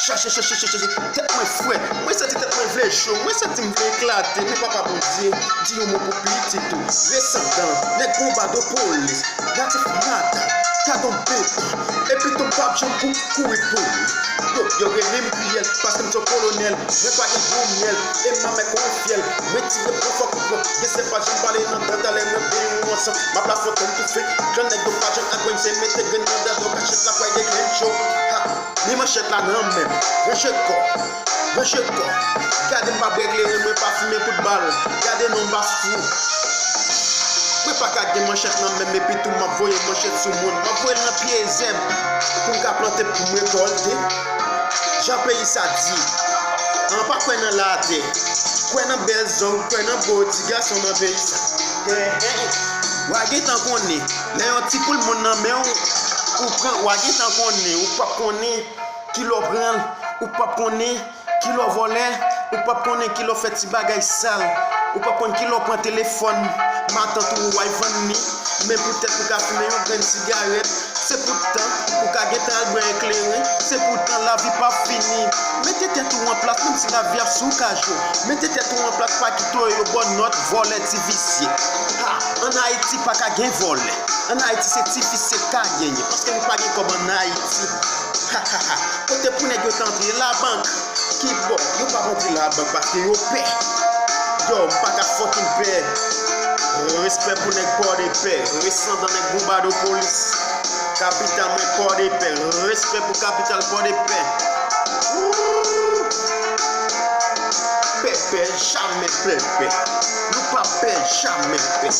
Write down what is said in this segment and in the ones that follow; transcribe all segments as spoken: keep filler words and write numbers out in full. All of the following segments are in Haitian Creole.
Chache, chache, chache, chache. Tèt mwen frèt. Mwen santi tèt mwen vle cho. Mwen santi m vle eklate. Men Papa Bondye, di yon mo pou pitit ou. Resandan, nèg Bonbadopolis, natif natal, Kadon Beton. Epi tou m p ap janm kou-, kouri pou li. Yo, yo rele m Griyèl, paske m se yon kolonèl. Mwen pa gen gwo myèl, e m mamay kon yon fyèl. Mwen tire pran fòk ou pran. Gen sèl pa janm pale nan dan, talè mwen benyen w ansanm. M ap Lafontenn toufe. Jan nèg yo pa janm aprann se mete grenn nan dan, dan kachèt la pral deklenche w. Ha! Ni manchèt la nan men m. Branche kò. Branche kò. Gade m pa bwè kleren, mwen pa fimen kout bal. Gade non m pa fou. Mwen pa ka gen manchèt nan men m, epi tou m ap voye manchèt sou moun. M ap voye l nan pye zèb pou m ka plante, pou m rekòlte. Jan peyi sa di. An pa kwè nan latè. Kwè nan bèl zong, kwè nan bo ti gason nan peyi sa. He, he, he. W a gentan konnen. Lè yon ti poul moun nan men w, ou pran, w a gentan konnen, ou p ap konnen ki lè w pran l, ou p ap konnen ki lè w vòlè, ou p ap konnen ki lè w fè ti bagay sal, ou p ap konn ki lè w pran telefòn matant ou, w al vann li, men poutèt ou ka fimen yon grenn sigarèt, se poutan ou ka gentan al bwè yon kleren, se poutan lavi p ap fini. Mete tèt ou an plas, menm si lavi ap sou kajou, mete tèt ou an plas, pa kite yo ba w nòt vòlè ti visye. Ha, ann Ayiti pa ka gen vòlè. Ann Ayiti se ti visye k ka genyen, paske nou pa gen kòb ann Ayiti. Ha, ha, ha. Kote pou nèg yo t antre? Labank. Kibò? Yo p ap antre labank paske yo pè. Yo, m pa ka fucking pè. Respè pou nèg Pòdepè. Resandan nèg Bonbadopolis. Kapital mwen Pòdepè. Respè pou kapital Pòdepè. Pèpè, jamè pèpè. Nou p ap pè, jamè pè.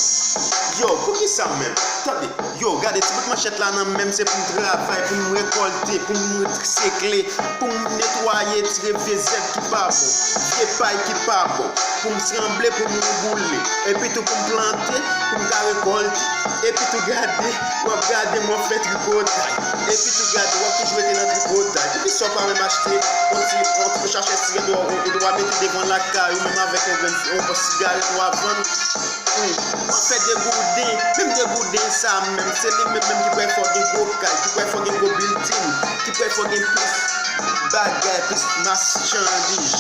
Yo, poukisa menm? Tande. Yo, gade ti bout manchèt la nan men m, se pou m travay, pou m rekòlte, pou m trisekle, pou m netwaye, tire vye zèb ki pa bon, vye pay ki pa bon, pou m tranble, pou m boule, epi tou pou m plante, pou m ka rekòlte, epi tou gade, w ap gade m, w ap fè tripotay, epi tou gade, w ap toujou rete nan tripotay. Poukisa w pa menm achte yon ti, yon ti, chache yon sigarèt, w, w, w a mete devan lakay ou, menm avèk yon grenn, yon sigarèt w a vann, Hmm. W ap fè degouden, menm degouden sa menm, se li menm menm ki pral fè w gen gwo kay, ki pral fè w gen gwo bilding, ki pral fè w gen plis bagay, plis machandiz.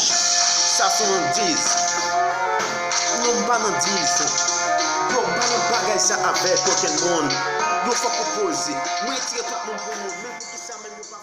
Sa se yon diz. Non, m pa nan diz. Yo, m pa nan bagay sa avèk okenn moun. Yo, fòk ou poze. Mwen retire tout moun pou moun. Men poukisa menm yo pa